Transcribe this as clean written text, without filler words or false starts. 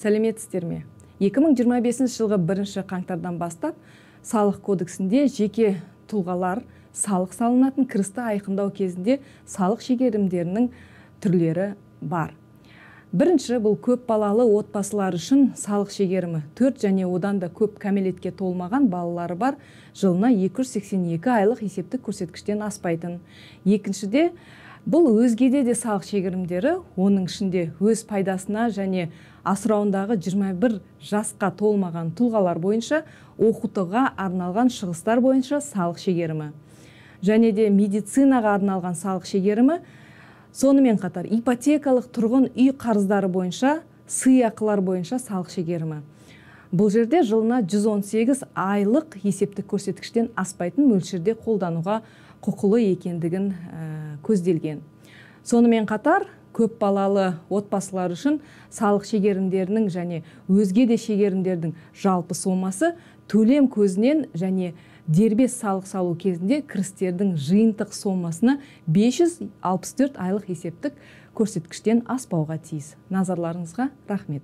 Сәлеметсіздер ме? 2025 жылғы 1 қаңтардан бастап салық кодексінде жеке тұлғалар салық салынатын кірісті айқындау кезінде салық шегерімдерінің түрлері бар. Бірінші, бұл көп балалы отбасылар үшін салық шегерімі 4 және одан да көп кәмелетке толмаған балалары бар жылына 282 айлық есептік көрсеткіштен аспайтын. Екіншіде, бұл өзгеде де салық шегерімдері, оның ішінде өз пайдасына және асырауындағы 21 жасқа толмаған тұлғалар бойынша оқытуға арналған шығыстар бойынша салық шегерімі. Және де медицинаға арналған салық шегерімі. Сонымен қатар ипотекалық тұрғын үй қарыздары бойынша, сыйақылар бойынша салық шегерімі. Бұл жерде жылына 118 айлық есептік көрсеткіштен аспайтын мөлшерде қолдануға құқылы екендігін көзделген. Сонымен қатар көп балалы отбасылар үшін салық шегерімдерінің және өзге де шегерімдердің жалпы сомасы төлем көзінен және дербес салық салу кезінде кірістердің жиынтық сомасына 564 айлық есептік көрсеткіштен аспауға тиіс. Назарларыңызға рахмет.